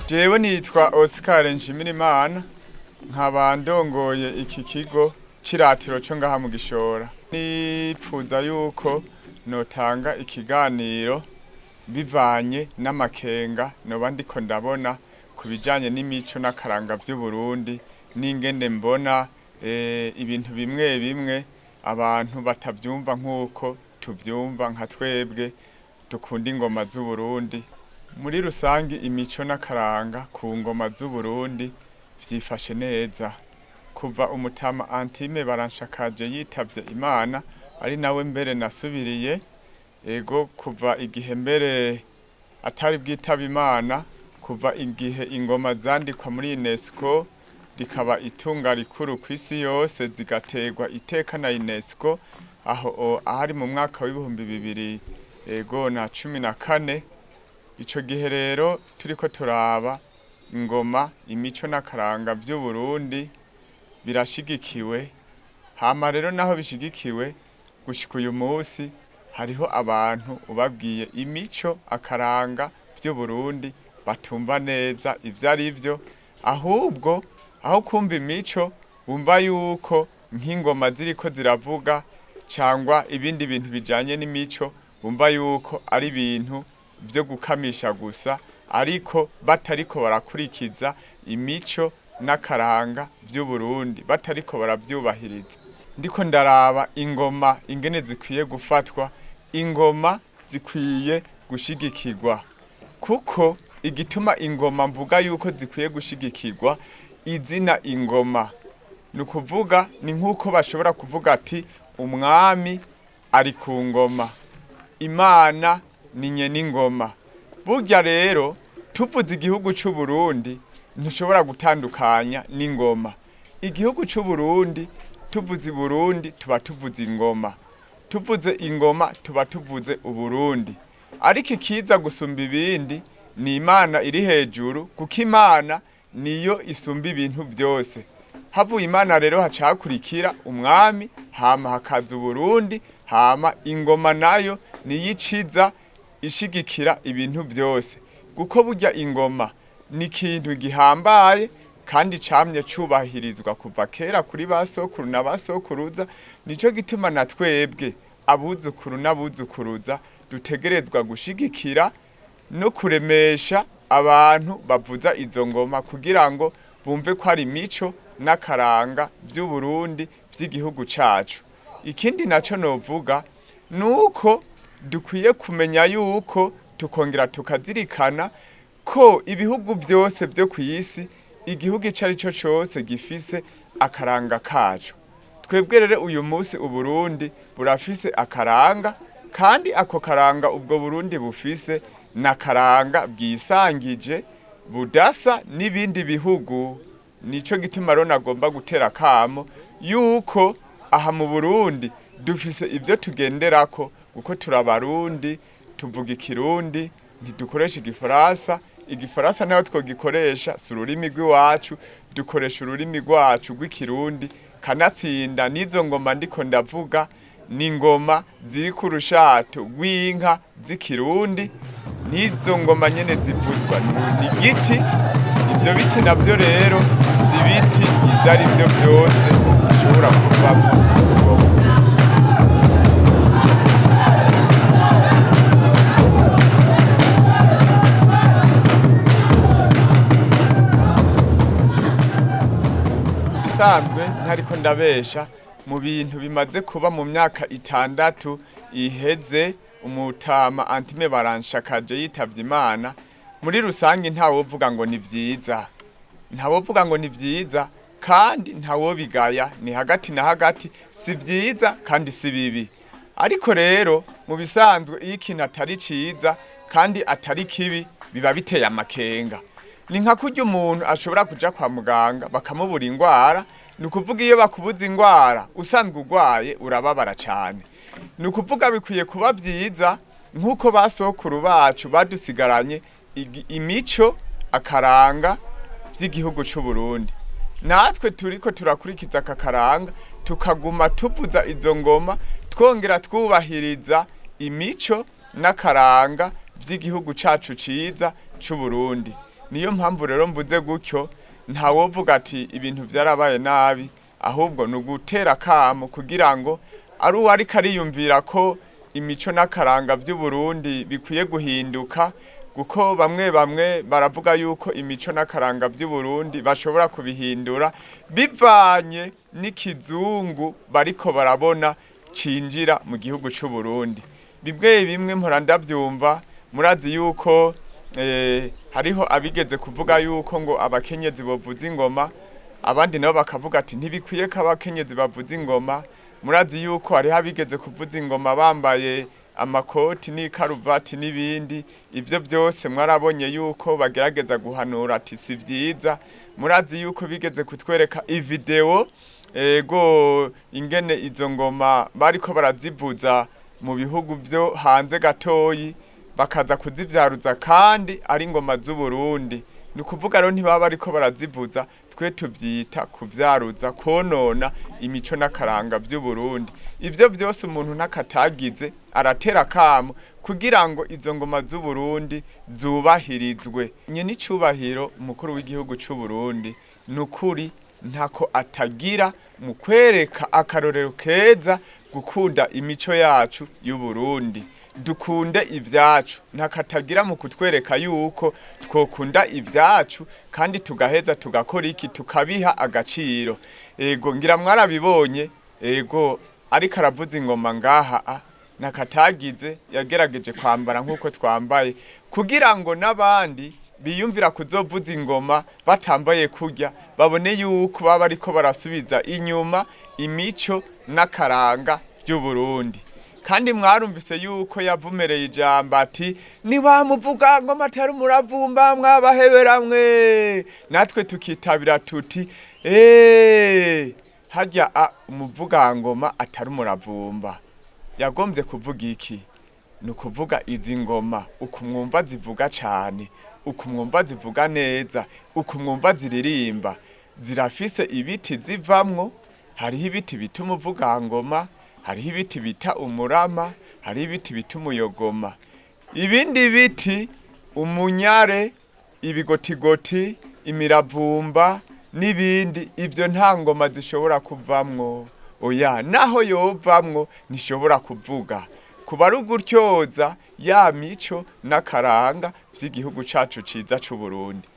Jewe nitwa Oscar Nshimirimana, nkaba ndongoye iki kigo c'iratiro co ngaha mu Gishora. Nipfuza yuko notanga ikiganiro bivanye n'amakenga noba ndiko ndabona ku bijanye n'imico n'akaranga vy'Uburundi, n'ingene mbona ibintu bimwe bimwe abantu batavyumva nk'uko tuvyumva nka twebwe dukunda ingoma z'Uburundi. Muri rusangi imico n'akaranga ku ngoma z'Uburundi vyifashe neza. Kuva umutama Antime Baranshakaje yitavye Imana, ari nawe mbere nasubiriye, ego kuva igihe mbere atari bwitabe Imana, kuva igihe ingoma zandikwa muri UNESCO rikaba itunga rikuru kw'isi yose, zigaterwa iteka na UNESCO, aho ahari mu mwaka w'2014, ego na 14. Ico gihe rero turiko turaba ingoma, imico n'akaranga vy'Uburundi birashigikiwe. Hama rero naho bishigikiwe, gushika uyu musi hariho abantu ubabwiye imico akaranga vy'Uburundi batumva neza ivyo arivyo, ahubwo aho kumva imico bumva yuko nk'ingoma ziriko ziravuga cangwa ibindi bintu bijanye n'imico, bumva yuko ari ibintu vyo gukamisha gusa, ariko batariko barakurikiza imico n'akaranga vy'Uburundi, batariko baravyubahiriza. Ndiko ndaraba ingoma ingene zikwiye gufatwa, ingoma zikwiye gushigikirwa, kuko igituma ingoma mvuga yuko zikwiye gushigikirwa, izina ingoma ni ukuvuga ni nk'uko bashobora kuvuga ati umwami ari ku ngoma, Imana ni nyen'ingoma. Burya rero tuvuze igihugu c'Uburundi ntushobora gutandukanya n'ingoma. Igihugu c'Uburundi, tuvuze Burundi tuba tuvuze ingoma, tuvuze ingoma tuba tuvuze Uburundi. Ariko ikiza gusumba ibindi ni Imana iri hejuru, kuko Imana niyo isumba ibintu vyose. Havuye Imana rero haca hakurikira umwami, hama hakaza Uburundi, hama ingoma nayo niyo iciza ishigikira ibintu vyose, kuko burya ingoma ni ikintu gihambaye kandi camye cubahirizwa kuva kera kuri ba sokuru na ba sokuruza. Nico gituma na twebwe abuzukuru n'abuzukuruza dutegerezwa gushigikira no kuremesha abantu bavuza izo ngoma, kugira ngo bumve ko ari imico n'akaranga vy'Uburundi vy'igihugu cacu. Ikindi naco novuga nuko dukwiye kumenya yuko tukongera tukazirikana ko ibihugu vyose vyo kw'isi, igihugu ico arico cose gifise akaranga kaco. Twebwe rero uyu musi Uburundi burafise akaranga, kandi ako karanga ubwo Burundi bufise n'akaranga bwisangije budasa n'ibindi bihugu. Nico gituma rero nagomba gutera akamo yuko aha mu Burundi dufise ivyo tugenderako, kuko turi abarundi, tuvuga ikirundi, ntidukoresha igifaransa. Igifaransa naho twogikoresha si ururimi rw'iwacu, dukoresha ururimi rwacu rw'ikirundi. Kanatsinda n'izo ngoma ndiko ndavuga ni ingoma ziri ku rushato rw'inka z'ikirundi, n'izo ngoma nyene zivuzwa ni igiti. Ivyo biti navyo rero si ibiti ivyo ari vyo vyose bishobora kuvamwo izo ngoma. Bisanzwe ntariko ndabesha, mu bintu bimaze kuba mu myaka 6 iheze umutama Antime Baranshakaje yitavye Imana, muri rusangi ntawovuga ngo ni vyiza, ntawovuga ngo ni vyiza kandi ntawobigaya, ni hagati na hagati, si vyiza kandi si bibi. Ariko rero mu bisanzwe iyo ikintu atari ciza kandi atari kibi biba biteye amakenga. Ni nka kurya umuntu ashobora kuja kwa muganga bakamubura ingwara. Ni ukuvuga iyo bakubuza ingwara usanzwe urwaye urababara cane. Ni ukuvuga bikwiye kuba vyiza nk'uko basokuru bacu badusigaranye imico akaranga vy'igihugu c'Uburundi, natwe turiko turakurikiza aka karanga, tukaguma tuvuza izo ngoma, twongera twubahiriza imico n'akaranga vy'igihugu cacu ciza c'Uburundi. Niyo mpamvu rero mvuze gutyo, ntawovuga ati ibintu vyarabaye nabi, ahubwo ni ugutera akamo kugira ngo ari uwo ariko ariyumvira ko imico n'akaranga vy'Uburundi bikwiye guhinduka, kuko bamwe bamwe baravuga yuko imico n'akaranga vy'Uburundi bashobora kubihindura bivanye n'ikizungu bariko barabona cinjira mu gihugu c'Uburundi. Bimwe bimwe mpora ndavyumva, murazi yuko hariho abigeze kuvuga yuko ngo abakenyezi bovuza ingoma, abandi nabo bakavuga ati ntibikwiye ko abakenyezi bavuza ingoma. Murazi yuko hariho abigeze kuvuza ingoma bambaye amakoti n'ikaruvati n'ibindi. Ivyo byose mwarabonye yuko bagerageza guhanura ati si vyiza. Murazi yuko bigeze kutwereka ivideo, ego, ingene izo ngoma bariko barazivuza mu bihugu vyo hanze gatoyi, bakaza kuzivyaruza kandi ari ingoma z'Uburundi. Ni ukuvuga rero ntibaba bariko barazivuza, twe tuvyita kuvyaruza, konona imico n'akaranga vy'Uburundi. Ivyo vyose umuntu ntakatagize aratera akamo kugira ngo izo ngoma z'Uburundi zubahirizwe. Nyene icubahiro umukuru w'igihugu c'Uburundi, ni ukuri ntako atagira mu kwereka akarorero keza gukunda imico yacu y'Uburundi. Dukunde ivyacu, ntakatagira mu kutwereka yuko twokunda ivyacu kandi tugaheza tugakora iki, tukabiha agaciro. Ego, ngira mwarabibonye, ego, ariko aravuza ingoma ngaha a nakatagize yagerageje kwambara nk'uko twambaye, kugira ngo n'abandi biyumvira kuzovuza ingoma batambaye kurya babone yuko baba ariko barasubiza inyuma imico n'akaranga by'Uburundi. Kandi mwarumvise yuko yavumereye ijambo ati niwamuvuga ngo atari umuravumba mwabaheberamwe, natwe tukitabira tuti harya umuvugangoma atari umuravumba yagombye kuvuga iki? Ni ukuvuga izi ngoma ukumwumva zivuga cane, ukumwumva zivuga neza, ukumwumva ziririmba, zirafise ibiti zivamwo. Hariho ibiti bita umuvugangoma, hariho ibiti bita umurama, hariho ibiti bita umuyogoma, ibindi biti umunyare, ibigotigoti, imiravumba n'ibindi. Ibyo nta ngoma zishobora kuvamwo, oya, naho yovamwo ntishobora kuvuga. Kuba ari ugutyoza ya mico n'akaranga vy'igihugu cacu ciza c'Uburundi.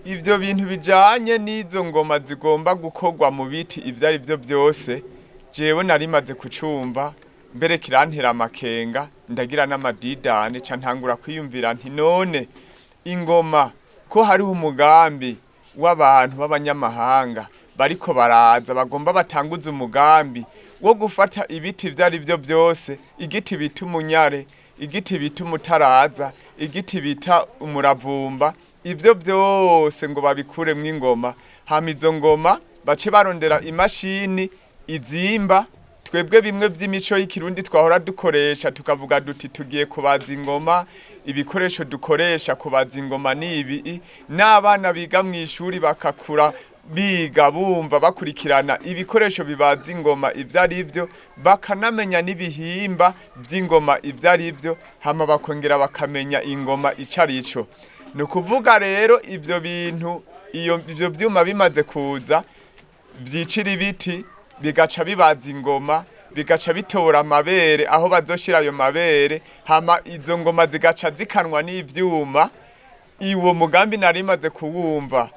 Ivyo bintu bijanye n'izo ngoma zigomba gukorwa mu biti, ivyo ari vyo byose jewe narimaze kucumva, mbere kirantera amakenga, ndagira n'amadidane, ca ntangura kwiyumvira nti none ingoma ko hariho umugambi w'abantu b'abanyamahanga bariko baraza bagomba batanguze umugambi wo gufata ibiti ivyo ari vyo byose, igiti bita umunyare, igiti bita umutaraza, igiti bita umuravumba, ivyo byose ngo babikuremwo ingoma, hama izo ngoma bace barondera imashini izimba. Twebwe bimwe vy'imico y'ikirundi twahora dukoresha, tukavuga duti tugiye kubaza ingoma, ibikoresho dukoresha kubaza ingoma ni ibi, n'abana biga mw'ishuri bakakura biga bumva bakurikirana ibikoresho bibaza ingoma ivyo ari vyo, bakanamenya n'ibihimba vy'ingoma ivyo ari vyo, hama bakongera bakamenya ingoma ico ari cyo. Ni ukuvuga rero ivyo bintu, iyo ivyo vyuma bimaze kuza vyicira ibiti bigaca bibaza ingoma, bigaca bitora amabere aho bazoshira ayo mabere, hama izo ngoma zigaca zikanwa n'ivyuma. Iwo mugambi narimaze kuwumva,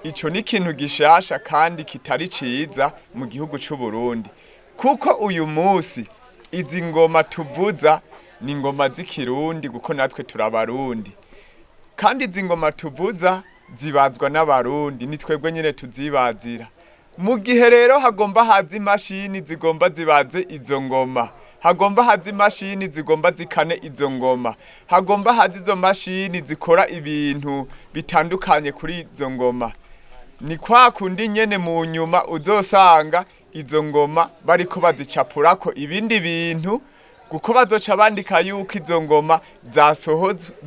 ico ni ikintu gishasha kandi kitari ciza mu gihugu c'u Burundi, kuko uyu munsi izi ngoma tuvuza ni ingoma z'ikirundi, kuko natwe turabarundi, kandi izi ngoma tuvuza zibazwa n'abarundi, ni twebwe nyine tuzibazira. Mu gihe rero hagomba haza imashini zigomba zibaze izo ngoma, hagomba haza imashini zigomba zikane izo ngoma, hagomba haza izo mashini zikora ibintu bitandukanye kuri izo ngoma, ni kwa kundi nyene mu nyuma uzosanga izo ngoma bariko bazicapurako ibindi bintu, kuko bazoca bandika yuko izo ngoma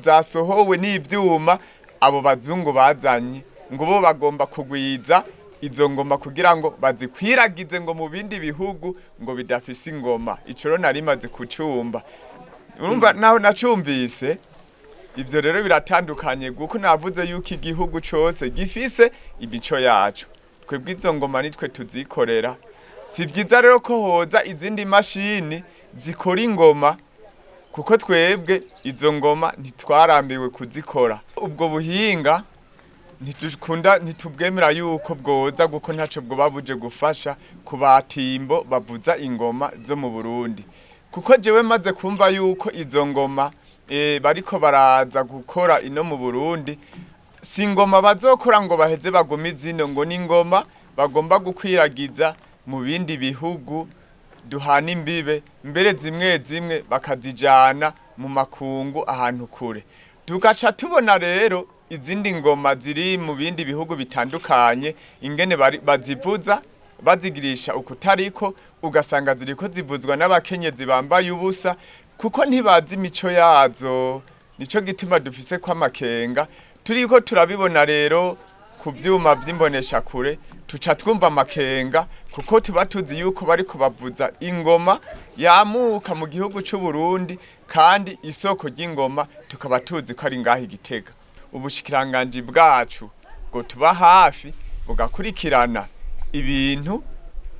zasohowe n'ivyuma abo bazungu bazanye, ngo bo bagomba kugwiza izo ngoma kugira ngo bazikwiragize ngo mu bindi bihugu ngo bidafise ingoma. Ico rero narimaze kucumba, urumva naho nacumvise. Ivyo rero biratandukanye, kuko navuze yuko igihugu cose gifise imico yaco. Twebwe izo ngoma nitwe tuzikorera. Si vyiza rero ko hoza izindi mashini zikora ingoma, kuko twebwe izo ngoma ntitwarambiwe kuzikora. Ubwo buhinga ntidukunda, ntitubwemera yuko bwoza, kuko ntaco bwoba buje gufasha ku batimbo bavuza ingoma zo mu Burundi. Kuko jewe maze kumva yuko izo ngoma bariko baraza gukora ino mu Burundi, si ingoma bazokora ngo baheze bagume izino, ngo ni ingoma bagomba gukwiragiza mu bindi bihugu duhana imbibe, mbere zimwe zimwe bakazijana mu makungu ahantu kure. Tugaca tubona rero izindi ngoma ziri mu bindi bihugu bitandukanye ingene bazivuza, bazigirisha ukutariko, ugasanga ziriko zivuzwa n'abakenyezi bambaye ubusa, kuko ntibazi imico yazo. Nico gituma dufise ko amakenga. Turiko turabibona rero ku vyuma vy'imboneshakure, tuca twumva amakenga, kuko tuba tuzi yuko bariko bavuza ingoma yamuka mu gihugu c'u Burundi, kandi isoko ry'ingoma tukaba tuzi ko ari ngaha i Gitega. Ubushikiranganji bwacu bwo tuba hafi, bugakurikirana ibintu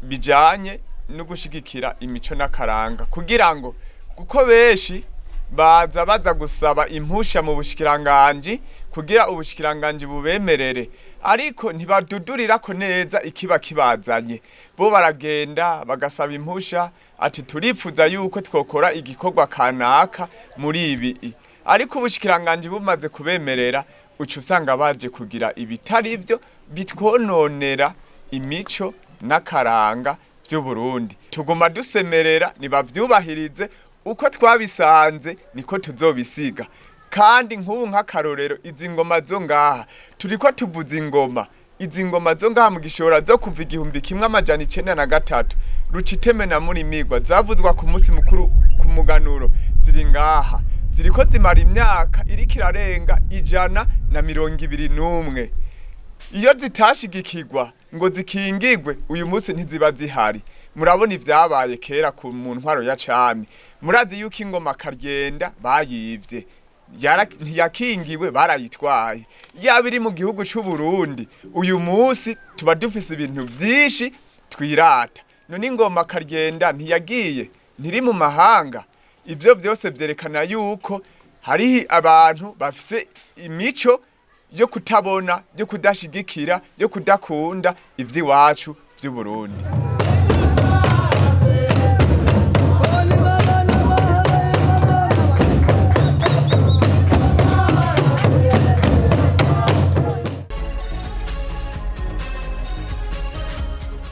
bijanye no gushigikira imico n'akaranga, kugira ngo, kuko benshi baza baza gusaba impusha mu bushikiranganji kugira ubushikiranganji bubemerere, ariko ntibadudurirako neza ikiba kibazanye. Bo baragenda bagasaba impusha ati turipfuza yuko twokora igikorwa kanaka muri ibi, ariko ubushikiranganji bumaze kubemerera, uca usanga baje kugira ibitari byo bitwononera imico n'akaranga vy'Uburundi. Tuguma dusemerera nibavyubahirize, uko twabisanze niko tuzobisiga. Kandi nk'ubu nk'akarorero, izi ngoma zo ngaha turiko tuvuza ingoma, izi ngoma zo ngaha mu Gishora zo kuva 1903, Ruciteme na Murimigwa, zavuzwa ku munsi mukuru ku muganuro, ziri ngaha ziriko zimara imyaka iriko irarenga 121. Iyo zitashigikirwa ngo zikingigwe, uyu munsi ntiziba zihari. Murabona ivyabaye kera ku mu ntwaro ya cami. Murazi yuko ingoma Karyenda bayivye, ntiyakingiwe, barayitwaye. Yaba iri mu gihugu c'u Burundi, uyu munsi tuba dufise ibintu vyinshi twirata. None ingoma Karyenda ntiyagiye, ntiri mu mahanga? Ivyo vyose vyerekana yuko hariho abantu bafise imico yo kutabona, yo kudashigikira, yo kudakunda ivy'iwacu vy'Uburundi.